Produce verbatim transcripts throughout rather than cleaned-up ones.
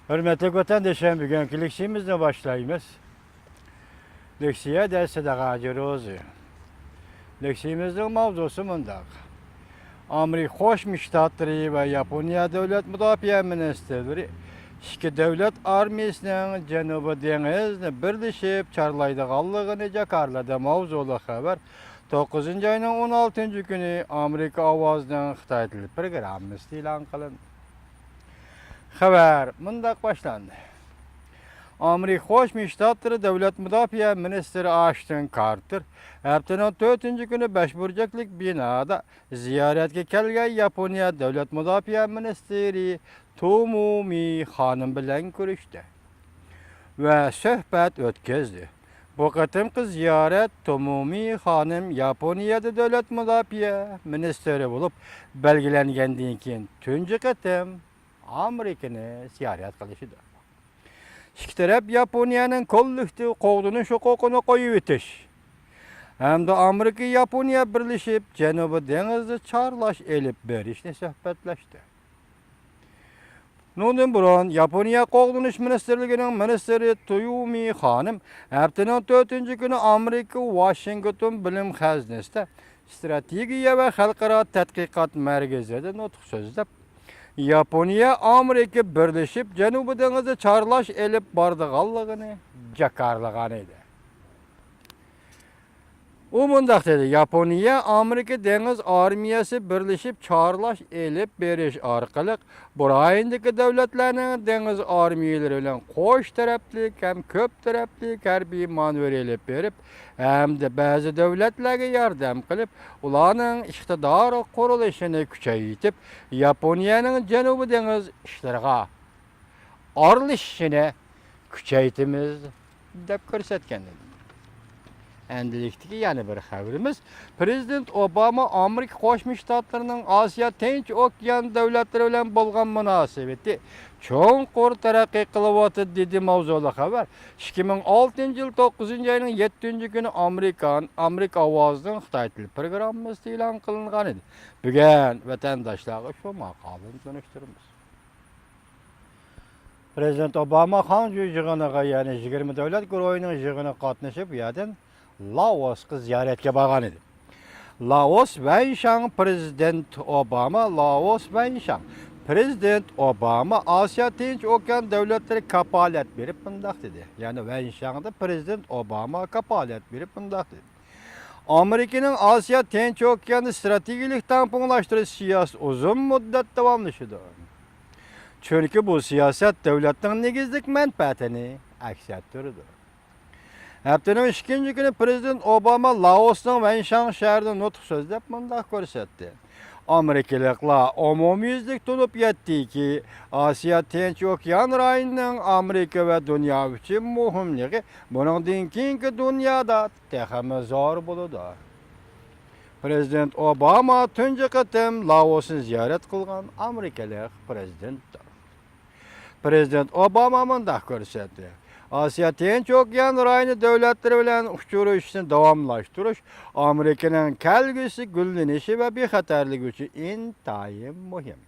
ھۆرمەتلىك ۋەتەندىشىم، بۈگۈنكى لېكسىيىمىزنى باشلايمىز. لېكسىيە دەرسى دەغاجىروزى. لېكسىيىمىزنىڭ ماۋزۇسى مۇنداق. ئامېرىكا قوشما شتاتلىرى ۋە ياپونىيە دۆلەت مۇداپىئە مىنىستىرلىرى ئىككى دۆلەت ئارمىيىسىنىڭ جەنۇبىي دېڭىزنى بىرلىشىپ چارلايدىغانلىقىنى جاكارلىدى. ماۋزۇلۇق خەۋەر توققۇزىنچى ئاينىڭ ئون ئالتىنچى كۈنى ئامېرىكا ئاۋازىنىڭ خىتاي تىلى پروگراممىسىدا ئېلان قىلىندى. خەۋەر مۇنداق باشلاندى. ئامېرىكا قوشما شتاتلىرى دۆلەت مۇداپىئە مىنىستىرى ئاشتون كارتېر ھەپتىنىڭ تۆتىنچى كۈنى بەش بۇرجەكلىك بىنادا زىيارەتكە كەلگەن ياپونىيە دۆلەت مۇداپىئە مىنىستىرى تومومى خانىم بىلەن كۆرۈشتى ۋە سۆھبەت ئۆتكۈزدى. بۇ قېتىمقى زىيارەت تومومى خانىم ياپونىيەدە دۆلەت مۇداپىئە مىنىستىرى بولۇپ بەلگىلەنگەندىن كېيىن تۇنجى قېتىم ئامېرىكىنى زىيارەت قىلىشىدۇر. ئىككى تەرەپ ياپونىيەنىڭ كوللېكتىپ قوغدىنىش ھوقۇقىنى قويۇۋېتىش ھەمدە ئامېرىكا ياپونىيە بىرلىشىپ جەنۇبىي دېڭىزدا چارلاش ئېلىپ بېرىشنى سۆھبەتلەشتى. ئۇنىڭدىن بۇرۇن ياپونىيە قوغدىنىش مىنىستىرلىكىنىڭ مىنىستىرى تويۇمى خانىم ھەپتىنىڭ تۆتىنچى كۈنى ئامېرىكا ۋاشىنگتون بىلىم خەزنىسىدە ئىستراتېگىيە ۋە خەلقئارا تەتقىقات مەركىزىدە نۇتۇق سۆزلەپ، ياپونىيە ئامېرىكا بىرلىشىپ جەنۇبىي دېڭىزدا چارلاش ئېلىپ بارىدىغانلىقىنى جاكارلىغان ئىدى. ئۇ مۇنداق دېدى، ياپونىيە ئامېرىكا دېڭىز ئارمىيەسى بىرلىشىپ چارلاش ئېلىپ بېرىش ئارقىلىق بۇ رايوندىكى دۆلەتلەرنىڭ دېڭىز ئارمىيەلىرى بىلەن قوش تەرەپلىك ھەم كۆپ تەرەپلىك ھەربىي مانېۋىر ئېلىپ بېرىپ، ھەمدە بەزى دۆلەتلەرگە ياردەم قىلىپ، ئۇلارنىڭ ئىقتىدار قۇرۇلۇشىنى كۈچەيتىپ، ياپونىيەنىڭ جەنۇبىي دېڭىز ئىشلىرىغا ئارىلىشىشىنى كۈچەيتىمىز، دەپ كۆرسەتكەن ئىدى. ئەمدىلىكتىكى يەنە بىر خەۋىرىمىز، پىرېزىدېنت ئوباما ئامېرىكا قوشما شتاتلىرىنىڭ ئاسىيا تىنچ ئوكيان دۆلەتلىرى بىلەن بولغان مۇناسىۋىتى چوڭقۇر تەرەققىي قىلىۋاتىدۇ، دېدى ماۋزۇلۇق خەۋەر. ئىككى مىڭ ئالتىنچى يىل توققۇزىنچى ئاينىڭ يەتتىنچى كۈنى ئامېرىكان، ئامېرىكا ئاۋازىنىڭ خىتاي تىلى پروگراممىسىدا ئېلان قىلىنغان ئىدى. بۈگۈن ۋەتەنداشلارغا شۇ ماقالىنى تونۇشتۇرىمىز. پىرېزىدېنت ئوباما خاڭجۈي يىغىنىغا، يەنى يىگىرمە دۆلەت گۇرۇھىنىڭ يىغىنىغا قاتنىشىپ، ئۇ يەردىن لائوسقا زىيارەتكە بارغان ئىدى. لائوس ۋەنشاڭ پىرېزىدېنت ئوباما، لائوس ۋەنشاڭ پىرېزىدېنت ئوباما ئاسىيا تىنچ ئوكيان دۆلەتلىرى كاپالەت بېرىپ مۇنداق دېدى. يەنى ۋەنشاڭدا پىرېزىدېنت ئوباما كاپالەت بېرىپ مۇنداق دېدى. ئامېرىكىنىڭ ئاسىيا تىنچ ئوكياندا ئىستراتېگىيەلىك تەڭپۇڭلاشتۇرۇش سىياسىتى ئۇزۇن مۇددەت داۋاملىشىدۇ. چۈنكى بۇ سىياسەت دۆلەتنىڭ نېگىزلىك مەنپەئەتىنى ئەكس ئەتتۈرىدۇ. ھەپتىنىڭ ئىككىنچى كۈنى پىرېزىدېنت ئوباما لائوسنىڭ ۋەنشاڭ شەھىرىدە نۇتۇق سۆزلەپ مۇنداق كۆرسەتتى. ئامېرىكىلىقلار ئومۇميۈزلۈك تونۇپ يەتتىكى، ئاسىيا تىنچ ئوكيان رايونىنىڭ ئامېرىكا ۋە دۇنيا ئۈچۈن مۇھىملىقى بۇنىڭدىن كېيىنكى دۇنيادا تېخىمۇ زور بولىدۇ. پىرېزىدېنت ئوباما تۇنجى قېتىم لائوسنى زىيارەت قىلغان ئامېرىكىلىق پىرېزىدېنتتۇر. پىرېزىدېنت ئوباما مۇنداق كۆرسەتتى، ئاسىيا تىنچ ئوكيان رايونى دۆلەتلىرى بىلەن ئۇچرىشىشنى داۋاملاشتۇرۇش ئامېرىكىنىڭ كەلگۈسى گۈللىنىشى ۋە بىخەتەرلىكى ئۈچۈن ئىنتايىن مۇھىم.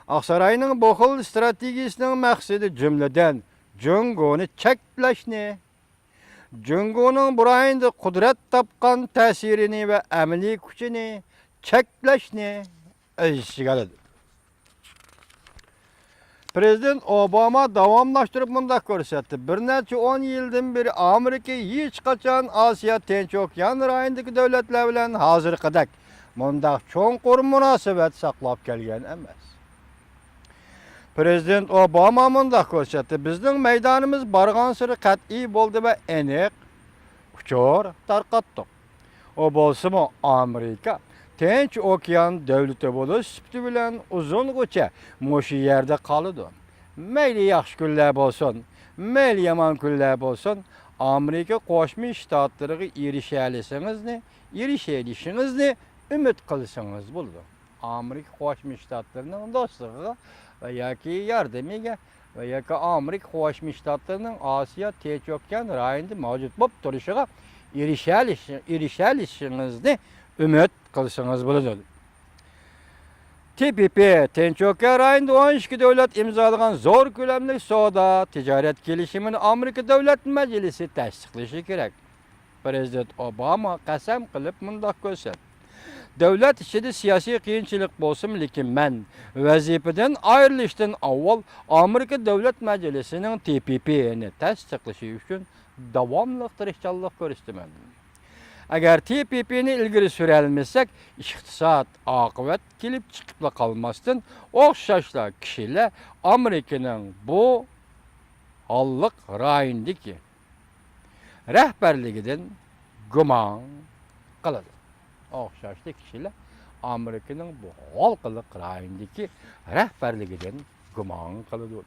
ئاقساراينىڭ بۇ خىل ئىستراتېگىيىسىنىڭ مەقسىتى، جۈملىدىن، جۇڭگونى چەكلەشنى، جۇڭگونىڭ بۇ رايوندا قۇدرەت تاپقان تەسىرىنى ۋە ئەمەلىي كۈچىنى چەكلەشنى ئۆز ئىچىگە ئالىدۇ. پىرېزىدېنت ئوباما داۋاملاشتۇرۇپ مۇنداق كۆرسەتتى، بىر نەچچە ئون يىلدىن بېرى ئامېرىكا ھېچقاچان ئاسىيا تىنچ ئوكيان رايونىدىكى دۆلەتلەر بىلەن ھازىرقىدەك مۇنداق چوڭقۇر مۇناسىۋەت ساقلاپ كەلگەن ئەمەس. پىرېزىدېنت ئوباما مۇنداق كۆرسەتتى، بىزنىڭ مەيدانىمىز بارغانسېرى قەتئىي بولدى ۋە ئېنىق ئۇچۇر تارقاتتۇق. ئۇ بولسىمۇ، ئامېرىكا تىنچ ئوكيان دۆلىتى بولۇش سۈپىتى بىلەن ئۇزۇنغىچە مۇشۇ يەردە قالىدۇ. مەيلى ياخشى كۈنلەر بولسۇن، مەيلى يامان كۈنلەر بولسۇن، ئامېرىكا قوشما شتاتلىرىغا ئېرىشەلىشىڭىزنى، ئېرىشەلىشىڭىزنى ئۈمىد قىلسىڭىز بولىدۇ. ئامېرىكا قوشما شتاتلىرىنىڭ دوستلۇقىغا ۋە ياكى ياردىمىگە ۋە ياكى ئامېرىكا قوشما شتاتلىرىنىڭ ئاسىيا تىنچ ئوكيان رايونىدا مەۋجۇت بولۇپ تۇرۇشىغا ئېرىشەلىش-، ئېرىشەلىشىڭىزنى ئۈمىد قىلسىڭىز بولىدۇ. تى پى پى، تىنچ ئوكيان رايونىدا ئون ئىككى دۆلەت ئىمزالىغان زور كۆلەملىك سودا، تىجارەت كېلىشىمىنى ئامېرىكا دۆلەت مەجلىسى تەستىقلىشى كېرەك. پىرېزىدېنت ئوباما قەسەم قىلىپ مۇنداق كۆرسەتتى: دۆلەت ئىچىدە سىياسىي قىيىنچىلىق بولسىمۇ، لېكىن مەن ۋەزىپىدىن ئايرىلىشتىن ئاۋۋال ئامېرىكا دۆلەت مەجلىسىنىڭ تى پى پى نى تەستىقلىشى ئۈچۈن داۋاملىق تىرىشچانلىق كۆرسىتىمەن. ئەگەر تى پى پى نى ئىلگىرى سۈرەلمىسەك، ئىقتىساد ئاقىۋەت كېلىپ چىقىپلا قالماستىن، ئوخشاشلا كىشىلەر ئامېرىكىنىڭ بۇ ھاللىق رايوندىكى رەھبەرلىكىدىن گۇمان قىلىدۇ. ئوخشاشلا كىشىلەر ئامېرىكىنىڭ بۇ ھالقىلىق رايوندىكى رەھبەرلىكىدىن گۇمان قىلىدۇ.